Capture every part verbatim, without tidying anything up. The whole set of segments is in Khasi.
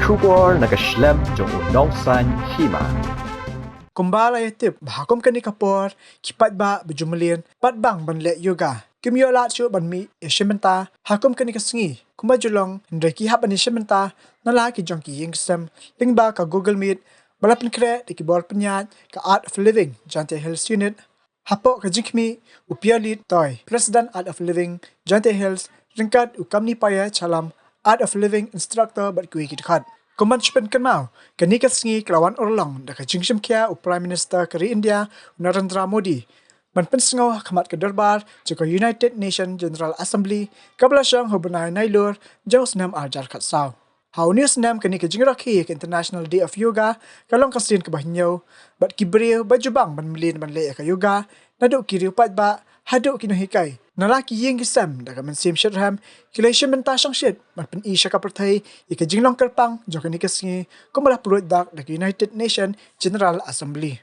Khubor na ka shlem jong u nongsan hima. Kumba la ïa tip ba ha kum kane ka por ki paidbah ba ju mlien pat bang ban leh yoga. Kim ïoh lad shuh ban mih ïa shim bynta ha kum kane ka sngi kumba ju long, hynrei ki hap ban ïa shim bynta na la ki jong ki ïing ki sem lyngba ka Google Meet ba la pynkhreh da ki bor pynïaid ka Art of Living Jaintia Hills Unit. Hapoh ka jingkhmih, u Pialit Toi, President Art of Living Jaintia Hills, ryngkat u Kamni Paya Chalam, Art of Living Instructor, bad kiwei ki dkhot. Kum ban shu pynkynmaw, kane ka sngi ka la wan urlong da ka jingshim khia u Prime Minister ka ri India, u Narendra Modi, ban pynsngew ha khmat ka dorbar jong ka United Nations General Assembly kaba la shong ha u bnai Nailur jong u snem ar hajar khatsaw. Ha une u snem kane ka jingrakhe ïa ka International Day of Yoga ka long ka sien kaba hynñiew, bad ki briew ba ju bang ban mlien ban leh ïa ka yoga, naduh ki riew paidbah haduh ki nonghikai, na la ki ïing ki sem, da ka mynsiem shitrhem ki la ïa shim bynta shongshit ban pyni sha ka pyrthei ïa ka jinglong kyrpang jong kane ka sngi kumba la pynroi dak da ka United Nations General Assembly.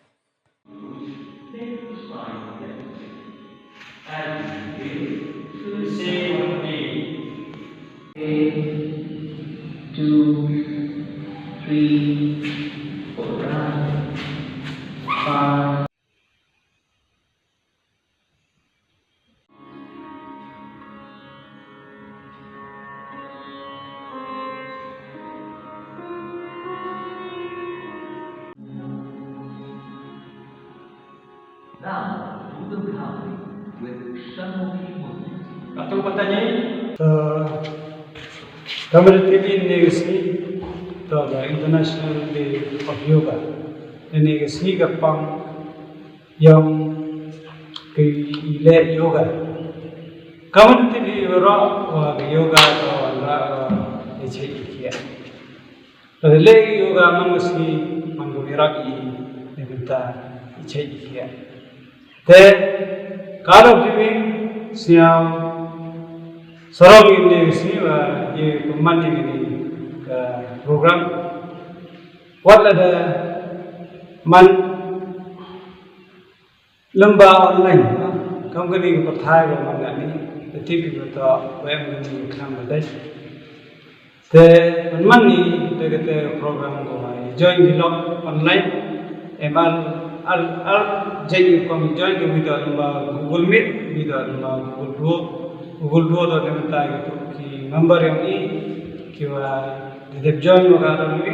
Two, three, four, five. Now, do the counting with Shanmughi Murmu. Katong patani. To, kamar tibin ne gasi, to, the International Day of Yoga. Ïa kane ka sngi kyrpang ïa ki leh yoga. Ka mut tip hi baroh ba ka yoga ka wanrah ïa ka jingïeit. Ka leh yoga man ka sngi man ka ïarap ïa ka bynta ka jingïeit. Te ka dei tip hi sñiaw sarong ïa kane ka sngi ba ïa ka man ïa kane ka program. Wat la da man lem ba online, kam kane ka pyrthei ba man kane, te tip ba to ba em kane ka kham ba dei. Te man man ni te kata program ko ba join ki lok online, em ar ar ar join ki kom join ki video lem ba Google Meet, video lem ba Google Duo, Google Duo to ne mynta ki to ki member yang i ki wa dep join wa ka to ni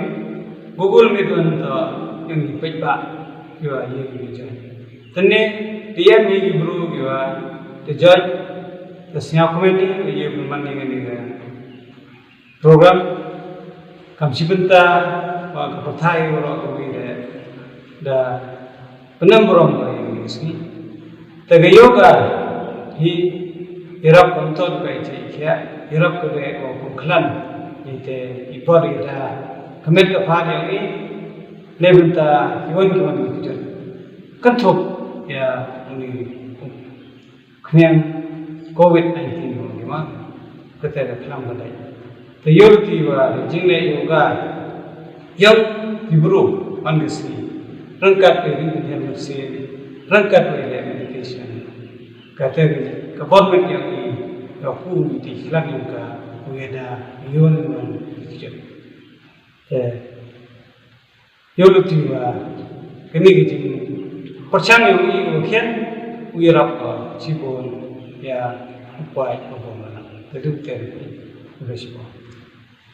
Google Meet wan to yang i page ba ki wa ye ki join. Tene P M hi ki bru ki wa te join te sñiaw committee ye man ni ni program kam shi bynta wa ka pyrthei wa ro ka wi de da pynam burom ka ïa ka sngi. Te ka yoga hi ïarap kam ton ka ïa ka ïarap ka de wa kum khlan ni te i por ïa da ka met ka phad ïa ngi ne bynta ki wan ki wan ki jot kan thok ïa uni. Khniang covid nineteen ko ki ma kata ka khlam ka dai. Te ïoh ti wa jing ne yoga yang ki bru man ka si rangkat ke ri nyan ma si rangkat ke le meditation. Kata ka ka bor met yang ni ka ku ti khlam yang ka ku ya da yon man ki jot. Te Ïoh luti ba kane ka jingpyrshang ïa u i u khian u ïarap ka shibun ïa u paid u bun. Te duk te u da shibun.